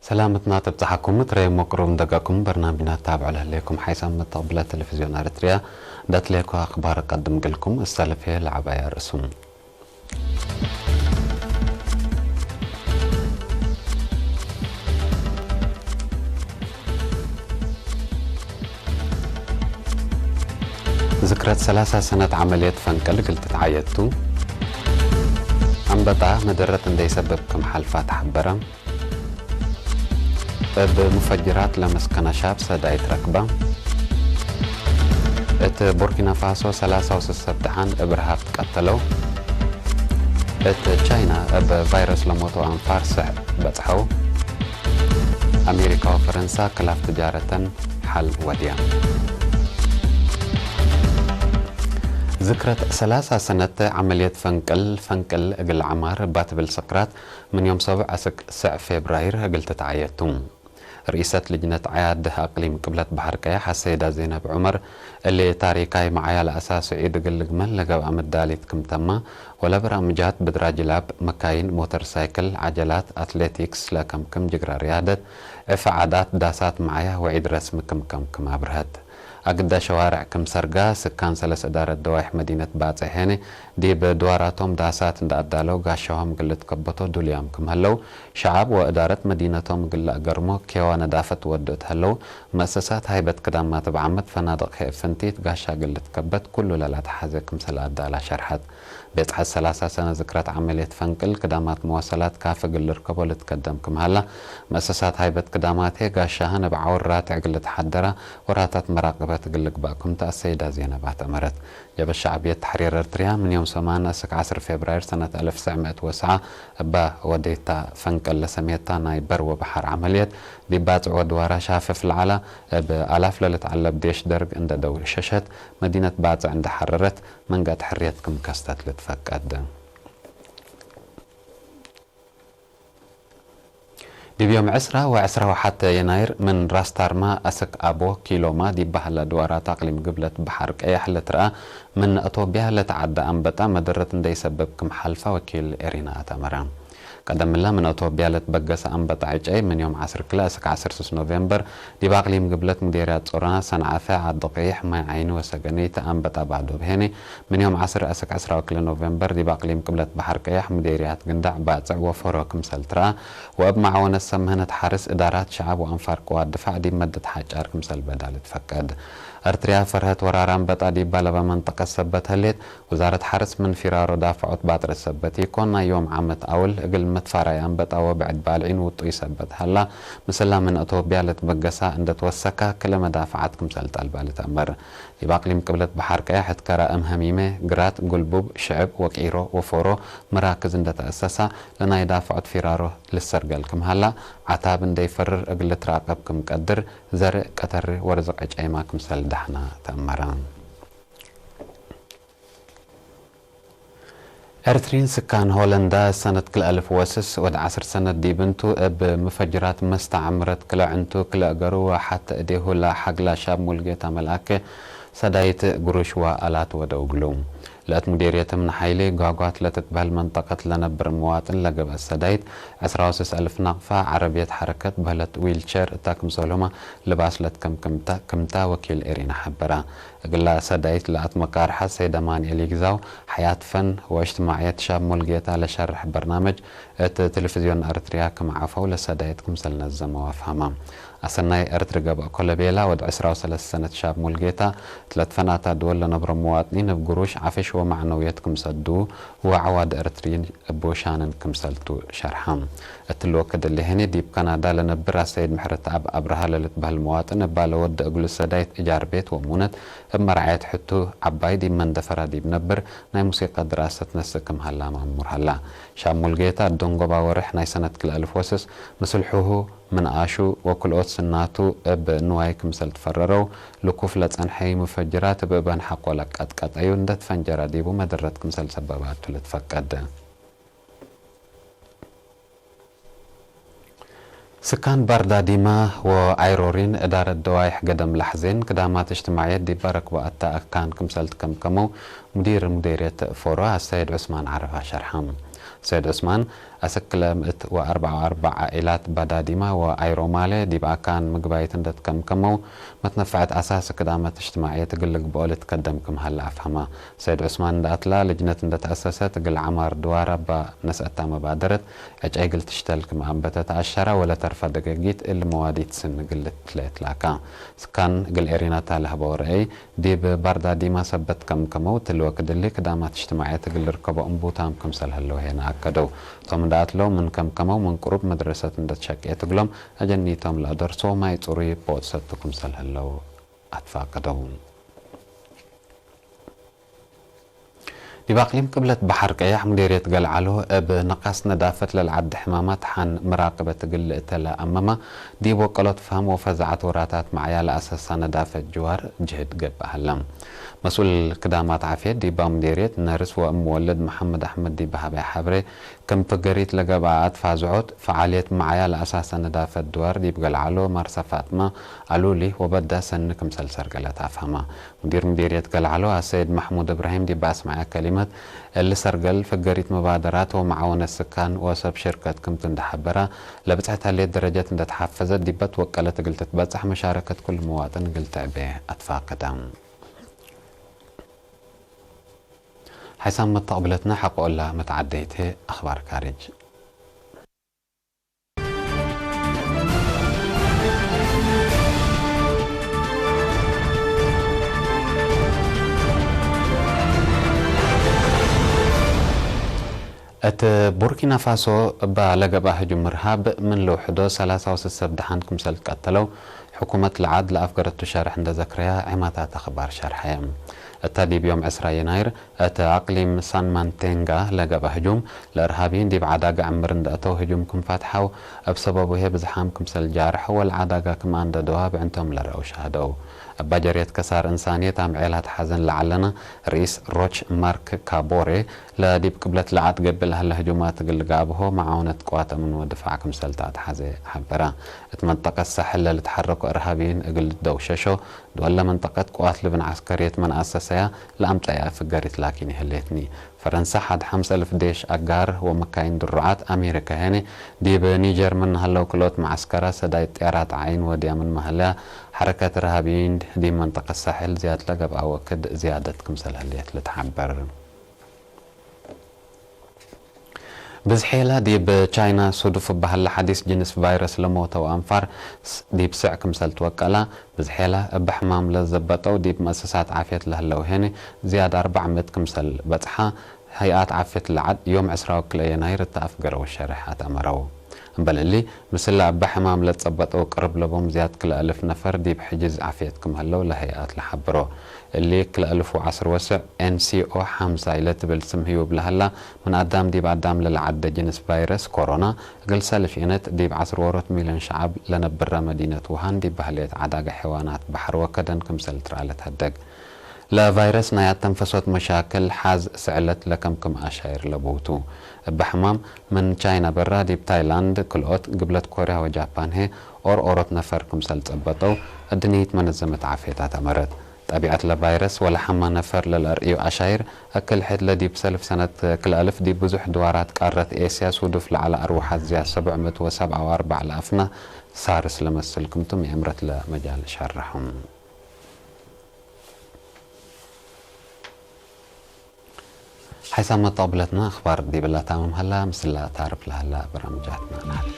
ሰላምትና ተብጽሓኩም፣ ትረይ መቅሩም ደጋኩም በርናሚና ታብዕ ለህሌኩም ሓይሳም መተቕብለ ቴሌቪዝዮን ኣርትሪያ። ዳትሌኮ ኣኽባር ቀድም ግልኩም እሳልፌ ለዓባይ ኣርእሱም። ዝክረት ሰላሳ ሰነት ዓመልየት ፈንቅል ግልትት ዓየቱ። ኣንበጣ መደረት እንደይሰበብ ከም ሓልፋ ተሓበረ። እብ ሙፈጅራት ለመስከነ ሻብ ሰዳይት ረክባ። እት ቡርኪና ፋሶ ሰላሳ ወሰስ ሰብ ደሓን እብ ረሃብ ትቀተለው። እት ቻይና እብ ቫይረስ ለሞተው ኣንፋር ስዕ በጽሐው። ኣሜሪካ ወፈረንሳ ክላፍ ትጃረተን ሓል ወድያ። ዝክረት ሰላሳ ሰነት ዓመልየት ፈንቅል፣ ፈንቅል እግል ዓማር እባ ትብል ስክራት ምን ዮም ሰብዕ እስክ ስዕ ፌብራይር እግል ትትዓየቱ። ርኢሰት ልጅነት ዓያድ ኣቅሊም ቅብለት ባሕር ቀያሕ ኣሰይዳ ዘይነብ ዑመር፣ እሊ ታሪካይ መዓያ ለኣሳስዒ ድግል ግመል ለገብኣ ምዳሊት ክምተማ፣ ወለ በራምጃት ብድራጅላብ፣ መካይን፣ ሞተር ሳይክል፣ ዓጀላት፣ ኣትሌቲክስ ለከምክም ጅግራ ርያደት፣ ዕፈ ዓዳት፣ ዳሳት መዓያ ወዒድ ረስሚ ክምከምክም ኣብርሀት። ኣግዳ ሸዋርዕ ክም ሰርጋ፣ ስካን ሰለስ እዳረት ደዋይሕ መዲነት ባጽዕ ሄነ፣ ዲብ ድዋራቶም ዳሳት እንዳ ኣዳለው ጋሻሆም ግልት ከበቶ ዱልያም ክም ሀለው፣ ሸዓብ ወእዳረት መዲነቶም ግላእ ገርሞ ኬዋ ነዳፈት ወድእት ሀለው፣ መእሰሳት ሃይበት ክዳማት እብ ዓመት ፈናድቅ ሄእ ፍንቲት ጋሻ ግልት ከበት ኩሉ ለላተሓዘ ክምሰል ኣዳላ ሸርሐት። ቤጽሐት ሰላሳ ሰነ ዝክረት ዓመልየት ፈንቅል ክዳማት መዋሰላት ካፍ እግል ልርከቦ ልትከደም ክም ሀላ፣ መእሰሳት ሃይበት ክዳማት ሄ ጋሻህን እብ ዓውር ራትዕ እግል ልትሓደራ ወራታት መራቅበት እግል ልግባእ ክም ተኣሰይዳ ዜነባ ተእመረት። ጀበ ሸዕብየት ተሕሪር ኤርትርያ ምን ዮም ሰማን እስክ ዓስር ፌብራይር ሰነት ኣልፍ ትስዕ ምእት ወሰዓ እባ ወዴታ ፈንቅል ለሰሜታ ናይ በር ወበሓር ዓመልየት ዲብ ባጽዕ ወድዋራ ሻፍፍ ለዓላ እብ ኣላፍ ለልትዓለብ ዴሽ ደርግ እንደ ደው ሸሸት መዲነት ባጽዕ እንደ ሓረረት መንገት ሕርየት ክም ከስተት ልትፈቀድ። ዲብ ዮም ዕስራ ወዕስራ ወሓተ የናይር ምን ራስታርማ ኣስክ ኣቦ ኪሎማ ዲብ ባህለ ድዋራት ኣቅሊም ግብለት በሓር ቀያሕ ልትረኣ ምን እቶብያ ለተዓደ ኣንበጣ መደረት እንደይሰበብ ክም ሓልፋ ወኪል ኤሪና ኣተመረ። ቀደምላ ምን እቶብያ ለትበገሰ ኣንበጣ ዕጨይ ምን ዮም ዓስር ክለ እስክ ዓስር ስስ ኖቬምበር ዲብ ኣቅሊም ግብለት ምዴርያ ጾሮና ሰንዓፈ ዓዲ ቀይሕ ማይ ዓይኒ ወሰገነይቲ ኣንበጣ ባዶ ብሄኔ ምን ዮም ዓስር እስክ ዕስራ ወክለ ኖቬምበር ዲብ ኣቅሊም ቅብለት በሓር ቀያሕ ምዴርያት ግንዳዕ ባጽዕ ወፈሮ ክምሰል ትረኣ ወእብ መዓወነት ሰብ ምህነት ሓርስ እዳራት ሸዓብ ወኣንፋር ቅዋት ድፋዕ ዲብ መደት ሓጫር ክምሰል በዳ ልትፈቀድ። እርትርያ ፈርሀት ወራር ኣንበጣ ዲባ ለበ መንጠቀት ሰበት ህሌት፣ ውዛረት ሓርስ ምን ፊራሮ ዳፍዖት ባጥረት ሰበት ኢኮን ናይ ዮም ዓመት ኣውል እግል መትፋራይ ኣንበጣ ወብዕድ ባልዒን ውጡይ ሰበት ሀላ፣ ምስላ ምን እቶብያ ለትበገሳ እንደትወሰካ ክለ መዳፍዓት ክምሰል ጠልባ ልትእመር። ዲብ ኣቅሊም ቅብለት በሓር ቀያሕ እት ከራ እም ሀሚመ፣ ግራት፣ ጉልቡብ፣ ሽዕብ፣ ወቂሮ፣ ወፎሮ መራክዝ እንደተአሰሳ፣ ለናይ ዳፍዖት ፊራሮ ልሰርገል ክም ሀላ፣ ዓታብ እንደይፈርር እግል ልትራቀብ ክም ቀድር፣ ዘርእ፣ ቀተሪ ወርዝቅ ዕጨይማ ክምሰል ዳሕና ተእመረ። ኤርትሪን ስካን ሆለንዳ ሰነት ክልአልፍ ወስስ ወድ ዓስር ሰነት ዲብ እንቱ እብ ምፈጅራት መስተ ዓምረት ክለ ዕንቱ ክለ እገሩ ወሓተ እዴሁ ለሓግላ ሻብ ሙልጌታ መልኣከ ሰዳይት ግሩሽ ወኣላት ወደው እግሉ። ለእት ሙዴርየት እምነ ሓይሌ ጓጓት ለትትበህል መንጠቀት ለነብር መዋጥን ለገብአ ሰዳይት ዕስራ ወስስ አልፍ ናቅፋ ዓረብየት ሐረከት በህለት ዊልቸር እታ ክምሰልሁማ ልባስ ለትከምክምታ ክምታ ወኪል ኤሪና ሐበራ። እግላ ሰዳይት ለኣት መቃርሓ ሰይድ ኣማንኤል ይግዛው፣ ሓያት ፈን ወእጅትማዕየት ሻብ ሙልጌታ ለሸርሕ በርናመጅ እት ቴሌቪዝዮን ኣርትርያ ክም ዓፈው ለሰዳይት ክምሰል ነዘመው ኣፍሃማ። ኣሰናይ ኤርትሪ ገብአ ኮለቤላ ወድ ዕስራ ወሰለስተ ሰነት ሻብ ሙልጌታ፣ እት ለትፈናታ ድወል ለነብሮ መዋጥኒን እብ ግሩሽ ዓፈሽ ወማዕነውየት ክምሰዱ ወዓዋድ ኤርትሪን እብ ሻንን ክምሰልቱ ሸርሓ። እትሊ ወክድ እሊ ህኒ ዲብ ካናዳ ለነብር ኣሰይድ ምሕረተኣብ ኣብርሃ ለልትበህል መዋጥን እባ ለወደ እግሉ ሰዳይት እጃር ቤት ወሙነት እብ መርዓየት ሕቱ ዓባይ ዲብ መንደፈራ ዲብ ነብር ናይ ሙሲቃ ድራሰት ነስእ ክም ሀላ ማእሙር ሀላ። ሻብ ሙልጌታ እብ ደንጎባ ወርሕ ናይ ሰነት ክልአልፍ ወስስ ምስል ሑሁ ምን ኣሹ ወክልኦት ስናቱ እብ ንዋይ ክምሰል ትፈረረው ልኩፍ ለጸንሐዩ ሙፈጅራት እብ እበን ሐቆ ለቀጥቀጠዩ እንደ ትፈንጀራ ዲቡ መደረት ክምሰል ሰበባቱ ልትፈቀድ። ስካን ባርዳ ዲማ ወኣይሮሪን እዳረት ደዋይሕ ገደም ላሕዜን ክዳማት እጅትማዕየት ዲባ ረክባኣታ ኣካን ክምሰል ትከምከመው ሙዲር ሙዴርየት ፎሮ ኣሰይድ ዑስማን ዓረፋ ሸርሓም። ሰይድ ዑስማን ኣሰክለ ምእት ወኣርባዓ ወኣርባዓ ኢላት ባዳ ዲማ ወኣይሮማለ ዲብ ኣካን ምግባይት እንደትከምከመው መትነፍዐት ኣሳስ ክዳመት እጅትማዕየት እግል ልግብኦ ልትከደም ክምሃላ ኣፍሃማ። ሰይድ ዑስማን እንዳኣትላ ልጅነት እንደተኣሰሰት እግል ዓማር ድዋር ኣባ ነስአታ መባደረት ዕጨይ እግል ትሽተል ክምኣንበተት ኣሻራ ወለተርፋ ደገጊት እል መዋዲት ስን እግል ትለየትላካ። ስካን እግል ኤሪናታ ለህበው ረአይ ዲብ ባርዳ ዲማ ሰበት ከም ከመው ትልወ ክድሊ ክዳማት እጅትማዕየት እግል ርከቦ እምቡታም ክምሰል ህለው ሄና ኣከደው። እቶም እንዳኣትለው ምን ከም ከመው ምን ቅሩብ መድረሰት እንደተሸቅየት እግሎም ኣጀኒቶም ለኣደርሶ ማይ ጽሩይ ቦጥ ሰቱ ክምሰል ህለው ኣትፋቀደው። ዲብ ኣቅሊም ቅብለት ባሕር ቀያሕ ሙዴርየት ገልዓሎ እብ ነቃስ ነዳፈት ለልዓዲ ሕማማት ሓን መራቅበት እግል እተለ ኣመማ ዲብ ወቀሎት ፋም ወፈዛዓት ወራታት መዓያ ለኣሰሳ ነዳፈት ጅዋር ጅህድ ገብእ ሃለ። መስኡል ክዳማት ዓፍየት ዲባ ሙዴርየት ነርስ ወእም ወልድ መሓመድ ኣሕመድ ዲባ ሃበያ ሓብሬ ከም ፍገሪት ለገብኣ ኣትፋዝዖት ፈዓልየት መዓያ ለኣሳሰ ነዳፈት ድዋር ዲብ ገልዓሎ ማርሳ ፋጥማ ኣሉሊ ወበዳ ሰኒ ክምሰል ሰርገለት ኣፍሃማ። ሙዲር ሙዲርየት ገልዓሎ ኣሰይድ ማሕሙድ እብራሂም ዲብ ኣስማዕያ ከሊመት፣ እሊ ሰርገል ፍገሪት መባደራት ወመዓወነት ስካን ወሰብ ሽርከት ክምቱ እንዳሓበራ፣ ለብጽሕት ሃልየት ደረጀት እንደተሓፈዘት ዲበት ወቀለት እግል ትትበጽሕ መሻረከት ኩሉ መዋጥን እግል ትዕቤ ኣትፋቀዳ። ሓይሳም መተቕብለትና ሓቆላ መተዓደይቲ ኣኽባር ካሪጅ። እቲ ቡርኪና ፋሶ እባ ለገብኣ ህጁም ርሃብ ምን ልውሕዶ ሰላሳ ወስት ሰብ ደሓን ክምሰል ቀተለው ሕኩመት ለዓድ ለኣፍገረቱ ሸርሕ እንደዘክረያ ዒማታት ኣኽባር ሸርሐ። እታ ዲብ ዮም ዕስራ የናይር እቲ ኣቅሊም ሳን ማንቴንጋ ለገብኣ ህጁም ለእርሃቢን ዲብ ዓዳጋ ዕምር እንደእተው ህጁም ክምፋትሓው እብ ሰበቡ ሄ ብዝሓም ክምሰል ጃርሕ ወልዓዳጋ ክምኣንደደዋ ብዕንቶም ለረአው ሻህደው። እባ ጀርየት ከሳር እንሳንየት ኣምዔላት ሓዘን ለዓለና ርኢስ ሮች ማርክ ካቦሬ ለዲብ ቅብለት ለዓድ ገብእ ለሀለ ህጁማት እግል ልጋብሆ መዓውነት ቅዋት እምን ወድፋዕ ክምሰል ተኣትሓዘ ሓበራ። እት መንጠቀት ሳሕል ለልትሓረኮ እርሃቢን እግል ደውሸሾ ድወለ መንጠቀት ቅዋት ልብን ዓስከርየት መን ኣሰሰያ ለኣምጸያ ፍገሪት ላኪን ይህሌትኒ። ፈረንሳ ሓድ ሓምሳ እልፍ ዴሽ ኣጋር ወመካይን ድሩዓት ኣሜሪካ ሄነ ዲብ ኒጀር ምን ሀለው ክልኦት መዓስከራ ሰዳይ ጥያራት ዓይን ወድያ ምን መሀለያ ሓረከት እርሃቢን ዲብ መንጠቀት ሳሕል ዝያድ ለገብኣ ወክድ ዝያደት ክምሰል ህልየት ልትሓበር። ብዝሒ ላ ዲብ ቻይና ሱዱፍ እባህላ ሓዲስ ጅንስ ቫይረስ ለሞተው ኣንፋር ስ-፣ ዲብ ስዕ ክምሰል ትወቀላ። ብዝሒ ላ እብ ሕማም ለዘበጠው ዲብ መእሰሳት ዓፍየት ለህለው ሄኒ ዝያድ ኣርባዕ ምእት ክምሰል በጽሓ። ሀይኣት ዓፍየት ለዓድ ዮም ዕስራ ወክልኤ የናይር እተ ኣፍገረው ሸርሕ ኣትኣመረው። እምበል እሊ፣ ምስላ እባ ሕማም ለጸበጠው ቅርብ ለቦም ዝያድ ክልኤ እልፍ ነፈር ዲብ ሕጅዝ ዓፍየት ክም ህለው ለሀይኣት ለሓብሮ። እሊ ክልኤ እልፍ ወዓስር ወስዕ ኤን ሲ ኦ ሓምሳ ኢለ ትብል ስም ህዩብ ለሀላ፣ ምን ኣዳም ዲብ ኣዳም ለለዓደ ጅንስ ቫይረስ ኮሮና፣ እግል ሰልፍ የነት ዲብ ዓስር ወሮት ሚልዮን ሸዓብ ለነብራ መዲነት ውሃን ዲብ ባህልየት ዓዳጋ ሐይዋናት ባሕር ወከደን ክምሰል ትርኣ ለትሀደግ። ለቫይረስ ናይ ኣተንፈሶት መሻክል ሓዝ ስዕለት ለከምክም ኣሻይር ለብውቱ። እብ ሕማም ምን ቻይና በራ ዲብ ታይላንድ፣ ክልኦት ግብለት ኮርያ ወጃፓን ሄ ኦር ኦሮት ነፈር ክምሰል ጸበጠው እድንይት መነዘመት ዓፍየት ኣተመረት። ጠቢዐት ለቫይረስ ወለሐማ ነፈር ለለርእዩ ኣሻይር፣ እክል ሕድ ለዲብ ሰልፍ ሰነት ክልኣልፍ ዲብ ብዙሕ ድዋራት ቃረት ኤስያ ሱዱፍ ለዓለ ኣርወሓት ዝያድ ሰብዕ ምእት ወሰብዓ ወኣርባዕ ለኣፍና ሳርስ ለመስል ክምቱም የእምረት ለመጃል ሸርሖም። ሓይሳም መጣቕብለትና ኣኽባር ዲብላ ታምም ሃላ፣ ምስላ ታርፍ ለሃላ በራምጃትና ንሓልፍ።